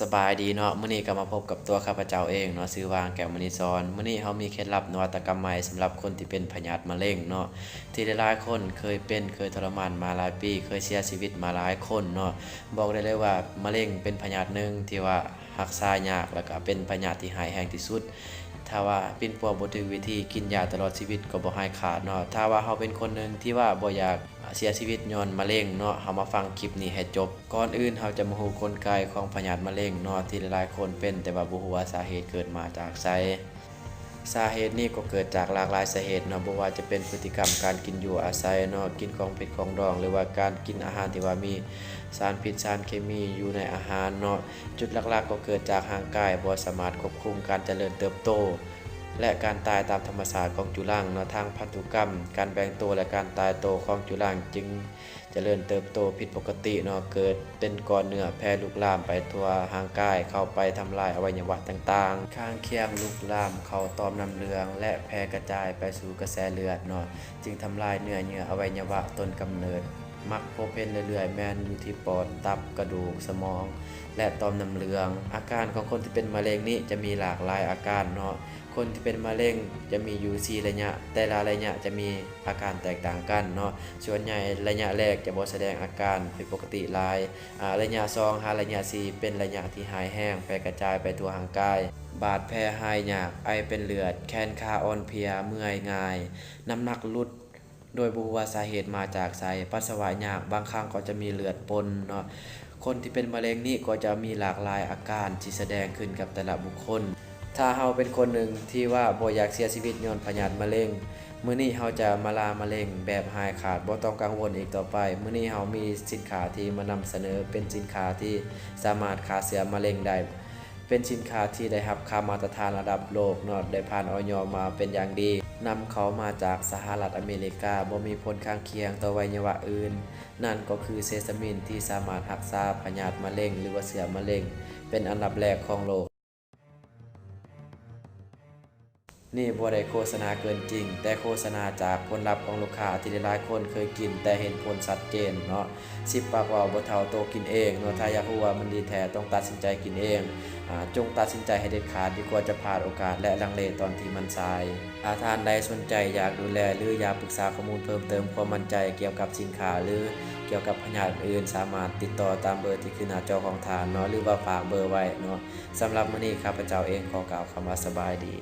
ສະບາຍດີເນາະ, ມື້ນີ້ກໍມາພົບກັບຕົວຂ້າພະເຈົ້າເອງເນາະ, ຊື່ວ່າ ແກ້ວມະນີສອນ. ມື້ນີ້ເຮົາມີເຄັດລັບນະວັດຕະກຳໃໝ່ສຳລັບຄົນທີ່ເປັນພະຍາດມະເລັງເນາະ, ທີ່ຫຼາຍໆຄົນເຄີຍເປັນ, ເຄີຍທໍລະມານມາຫຼາຍປີ, ເຄີຍເສຍຊີວິດມາຫຼາຍຄົນເນາະ. ບອກໄດ້ເລີຍວ່າ ມະເລັງເປັນພະຍາດໜຶ່ງທີ່ວ່າຮັກສາຍາກ ແລ້ວກໍເປັນພະຍາດທີ່ຮ້າຍແຮງທີ່ສຸດ. ຖ້າວ່າປິ່ນປົວບໍ່ຖືກວິທີ, ກິນຢາຕະຫຼອດຊີວິດກໍບໍ່ຫາຍຂາດເນາະ. ຖ້າວ່າເຮົາເປັນຄົນໜຶ່ງທີ່ວ່າບໍ່ຢາກເສຍຊີວິດຍ້ອນມະເລັງເນາະ, ເຮົາມາຟັງຄລິບນີ້ໃຫ້ຈົບ. ກ່ອນອື່ນເຮົາຈະມາຮູ້ກົນໄກຂອງພະຍາດມະເລັງເນາະ ທີ່ຫຼາຍໆຄົນເປັນ ແຕ່ວ່າບໍ່ຮູ້ວ່າສາເຫດເກີດມາຈາກໃສ. ສາເຫດນີ້ກໍເກີດຈາກຫຼາກຫຼາຍສາເຫດເນາະ, ບໍ່ວ່າຈະເປັນພຶດຕິກຳການກິນຢູ່ອາໄສເນາະ, ກິນຂອງເຜັດຂອງດອງ ຫຼືວ່າການກິນອາຫານທີ່ວ່າມີສານພິດສານເຄມີຢູ່ໃນອາຫານເນາະ. ຈຸດຫຼັກໆກໍເກີດຈາກຮ່າງກາຍບໍ່ສາມາດຄວບຄຸມການຈະເລີນເຕີບໂຕ ແລະ ການຕາຍຕາມທຳມະຊາດຂອງຈຸລັງເນາະ. ທາງພັນທຸກຳ, ການແບ່ງໂຕ ແລະ ການຕາຍໂຕຂອງຈຸລັງຈຶ່ງ ຈະເລີນເຕີບໂຕຜິດປົກກະຕິເນາະ, ເກີດເປັນກ້ອນເນື້ອແຜ່ລຸກລາມໄປທົ່ວຮ່າງກາຍ, ເຂົ້າໄປທຳລາຍອະໄວຍະວະຕ່າງໆ, ຂ້າງຄຽງລຸກລາມເຂົ້າຕ່ອມນ້ຳເຫຼືອງ ແລະ ແຜ່ກະຈາຍໄປສູ່ກະແສເລືອດເນາະ, ຈຶ່ງທຳລາຍເນື້ອເຍື່ອອະໄວຍະວະຕົ້ນກຳເນີດ. ມັກພົບເຫັນເລື້ອຍໆແມ່ນຢູ່ທີ່ປອດ, ຕັບ, ກະດູກ, ສະໝອງ ແລະ ຕ່ອມນ້ຳເຫຼືອງ. ອາການຂອງຄົນທີ່ເປັນມະເລັງນີ້ຈະມີຫຼາກຫຼາຍອາການເນາະ. ຄົນທີ່ເປັນມະເລັງຈະມີຢູ່ສີ່ໄລຍະ, ແຕ່ລະໄລຍະຈະມີອາການແຕກຕ່າງກັນເນາະ. ສ່ວນໃຫຍ່ໄລຍະແລກຈະບໍ່ສະແດງອາການຜິດປົກກະຕິຫຼາຍ, ອາ ໄລຍະສອງຫາໄລຍະສີ່ເປັນໄລຍະທີ່ຮ້າຍແຮງ, ແຜ່ກະຈາຍໄປທົ່ວຮ່າງກາຍ, ບາດແຜຫາຍຍາກ, ໄອເປັນເລືອດ, ແຂນຂາອ່ອນເພຍ, ເມື່ອຍງ່າຍ, ນ້ຳໜັກຫຼຸດ ໂດຍບໍ່ຮູ້ວ່າສາເຫດມາຈາກໃສ, ປັດສະວະຍາກ, ບາງຄັ້ງກໍຈະມີເລືອດປົນເນາະ. ຄົນທີ່ເປັນມະເລັງນີ້ກໍຈະມີຫຼາກຫຼາຍອາການທີ່ສະແດງຂຶ້ນກັບແຕ່ລະບຸກຄົນ. ຖ້າເຮົາເປັນຄົນໜຶ່ງທີ່ວ່າບໍ່ຢາກເສຍຊີວິດຍ້ອນພະຍາດມະເລັງ, ມື້ນີ້ເຮົາຈະມາລາມະເລັງແບບຫາຍຂາດ, ບໍ່ຕ້ອງກັງວົນອີກຕໍ່ໄປ. ມື້ນີ້ເຮົາມີສິນຄ້າທີ່ມານຳສະເໜີ, ເປັນສິນຄ້າທີ່ສາມາດຂ້າເຊື້ອມະເລັງໄດ້. ເປັນສິນຄ້າທີ່ໄດ້ຮັບຄ່າມາດຕະຖານລະດັບໂລກເນາະ, ໄດ້ຜ່ານ ອອຍ ມາເປັນຢ່າງດີ, ນຳເຂົ້າມາຈາກສະຫະລັດອາເມລິກາ, ບໍ່ມີຜົນຂ້າງຄຽງຕໍ່ໄວຍະວະອື່ນ, ນັ້ນກໍຄືເຊຊາມິນທີ່ສາມາດຮັກສາພະຍາດມະເລັງ ຫຼືວ່າເຊື້ອມະເລັງເປັນອັນດັບແລກຂອງໂລກ. ນີ້ບໍ່ໄດ້ໂຄສະນາເກີນຈິງ, ແຕ່ໂຄສະນາຈາກຜົນລັບຂອງລູກຄ້າທີ່ຫຼາຍໆຄົນເຄີຍກິນ ແຕ່ເຫັນຜົນຊັດເຈນເນາະ. ສິບປາກເວົ້າບໍ່ເທົ່າໂຕກິນເອງເນາະ, ຖ້າຢາກຮູ້ວ່າມັນດີແທ້ ຕ້ອງຕັດສິນໃຈກິນເອງ. ອາ ຈົ່ງຕັດສິນໃຈໃຫ້ເດັດຂາດ ດີກວ່າຈະພາດໂອກາດ ແລະ ລັງເລຕອນທີ່ມັນສາຍ. ຖ້າທ່ານໃດສົນໃຈຢາກດູແລ ຫຼື ຢາກປຶກສາຂໍ້ມູນເພີ່ມເຕີມຄວາມໝັ້ນໃຈກ່ຽວກັບສິນຄ້າ ຫຼື ກ່ຽວກັບພະຍາດອື່ນໆ ສາມາດຕິດຕໍ່ຕາມເບີທີ່ຂຶ້ນໜ້າຈໍຂອງທ່ານເນາະ ຫຼືວ່າຝາກເບີໄວ້ເນາະ. ສຳລັບມື້ນີ້ ຂ້າພະເຈົ້າເອງຂໍກ່າວຄຳວ່າສະບາຍດີ.